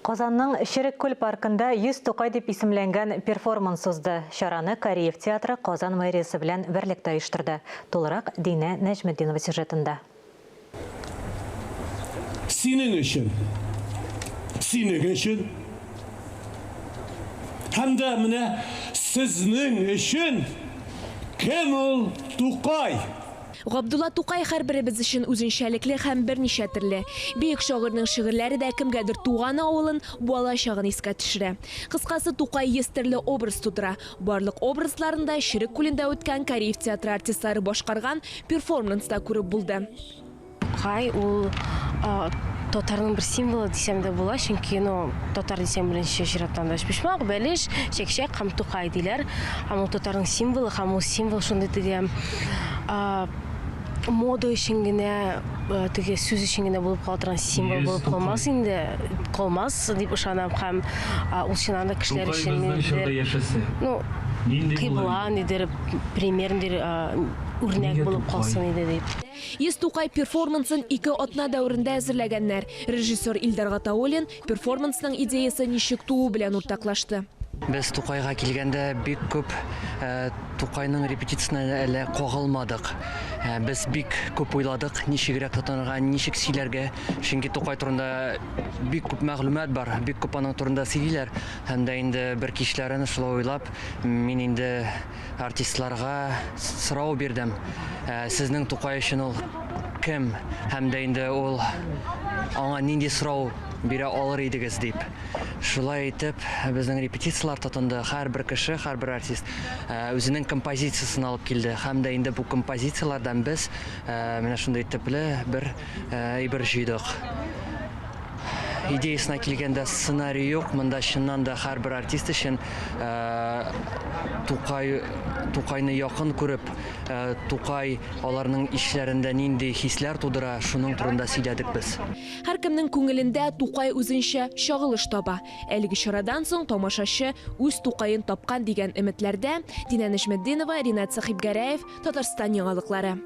Казанның Черек күл паркында 100 Тукай дип исемләнгән перформанс узды. Чараны Кариев театры Казан мэриясе белән берлектә оештырды. Тулырак Динә Нәҗметдинова сюжетында. Синең өчен. Синең өчен. Һәм дә менә сезнең өчен кем ул Тукай? Габдулла Тукай һәрберебез өчен үзенчәлекле һәм берничә төрле. Бөек шагыйрьнең шигырьләре дә кемгәдер туган авылын, бала чагын искә төшерә. Кыскасы, Тукай 100 төрле образ тудыра. Барлык образларын да Черек күлендә үткән Кариев театры артистлары башкарган перформанста күреп булды. Тукай ул татарның бер символы дисәм дә була, чөнки, ну, татар дисәң, беренче чираттан да өчпочмак, бәлеш, чәкчәк һәм Тукай диләр. Һәм ул татарның символы, һәм ул символ шундый теге мода өчен генә, теге сүз өчен генә булып кала торган символ булып калмас инде, калмас дип ышанам һәм ул чыннан да кешеләр өчен ниндидер, ну, кыйбла, ниндидер пример, ниндидер үрнәк булып калсын иде дип. 100 Тукай перформансын ике атна дәверендә әзерләгәннәр. Режиссер Илдар Гатауллин перформансның идеясе ничек тууы белән уртаклашты. Без Тукайга килгәндә бик күп Тукайның репетициясенә әле кагылмадык. Без бик күп уйладык, ничегрәк тотынырга, ничек сөйләргә. Чөнки Тукай турында бик күп мәгълүмат бар, бик күп аның турында сөйлиләр. Һәм дә инде бер кичләрен шулай уйлап, мин инде Артистларга сорау бирдем, сезнең Тукай өчен ул кем һәм дә инде ул аңа нинди сорау бирә алыр идегез дип. Шулай итеп, безнең репетицияләр тотынды. Һәрбер кеше, һәрбер артист үзенең композициясен алып килде. Һәм дә инде бу композицияләрдән без менә шундый төпле бер әйбер җыйдык. Идеясына килгәндә, сценарий юк. Монда чыннан да һәрбер артист өчен Тукай, Тукайны якын күреп, Тукай аларның ичләрендә нинди хисләр тудыра, шуның турында сөйләдек без. Һәркемнең күңелендә Тукай үзенчә чагылыш таба. Әлеге чарадан соң тамашачы үз Тукаен тапкан дигән өметләрдә, Динә Нәҗметдинова, Ринат Сәхибгәрәев, Татарстан яңалыклары.